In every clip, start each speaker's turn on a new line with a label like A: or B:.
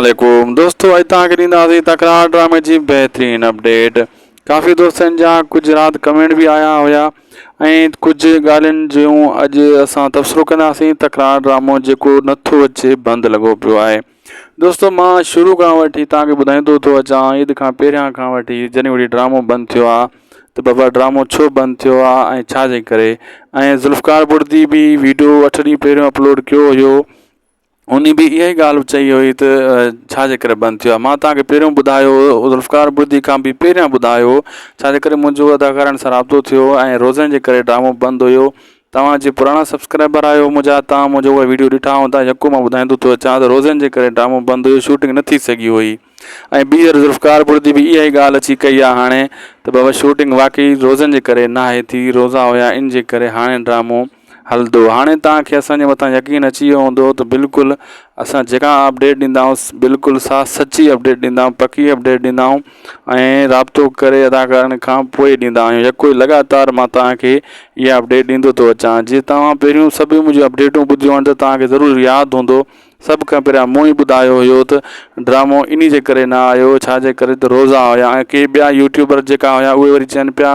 A: عليڪم دوستو اڄ توهان کي ڏينداسين تڪرار ڊرامي جي بهترين اپڊيٽ ڪافي دوستن جا ڪجهه رات ڪمينٽ به آيا هيا ۽ ڪجهه ڳالهين جون اڄ اسان تبصرو ڪنداسين تڪرار ڊرامو جيڪو نٿو اچي بند لڳو پيو آهي دوستو مان شروع کان وٺي توهان کي ٻڌائيندو ٿو اچان عيد کان پهريان کان وٺي جڏهن وٺي ڊرامو بند ٿيو آهي ته بابا ڊرامو ڇو بند ٿيو آهي ۽ ڇا جي ڪري ۽ ذوالفقار بڙدي به ويڊيو اٺ ڏينهن پهريون اپلوڊ ڪيو هيو انهي به اها ئي ڳالهه چئي هئي ته ڇا جي ڪري بند ٿيو آهي مان توهان کي پهريون ٻڌايو هو ذوالفقار بڙدي کان به پهريان ٻڌايو هو ڇا جي ڪري منهنجو اداڪارن سان رابطو ٿيو هو ۽ روزن جي ڪري ڊرامو بند هيو توهان جي پراڻا سبسڪرائبر آهيو منهنجا توهان منهنجو اهي ويڊيو ڏٺا هوندا يڪو مان ٻڌائيندو ٿو اچان ته روزن جي ڪري ڊرامو بند هيو شوٽنگ نه ٿي سگهي هئي ۽ ٻيهر ذوالفقار بڙدي به اها ئي ڳالهه اچي ڪئي آهي هاڻي ته بابا شوٽنگ واقعي روزن جي ڪري ناهي ٿي روزا هيا ان جي ڪري هاڻي ڊرامو هلندو. هاڻي توهان کي اسان جي مٿان يقين اچي ويو هوندو ته بلڪل اسان جيڪا اپڊيٽ ڏيندا آهيون بلڪل سا سچي اپڊيٽ ڏيندا آهيون پڪي اپڊيٽ ڏيندا آهيون ۽ رابطو ڪري اداڪارن کان پوء ڏيندا آهيون يڪو ئي لڳاتار مان توهان کي اها اپڊيٽ ڏيندو ٿو اچان جي توهان پهريون سڀ منهنجون اپڊيٽون ٻڌيون آهن ته توهان کي ضرور ياد هوندو سڀ کان پهريان مون ئي ٻڌايو هيو ته ڊرامو انهي جي ڪري نه آيو ڇا جي ڪري ته روزا هيا ۽ ڪي ٻيا يوٽيوبر جيڪا هيا اهي وري چين پيا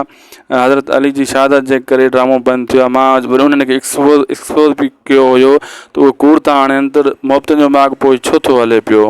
A: حضرت علي جي شهادت جي ڪري ڊرامو بند ٿيو آهي مان وري انهن کي ايڪسپوز ايڪسپوز به ڪيو هيو ته اهي ڪوڙ ٿا هڻن ته محبتن جو ماڳ پوء ڇو ٿو هلي پيو.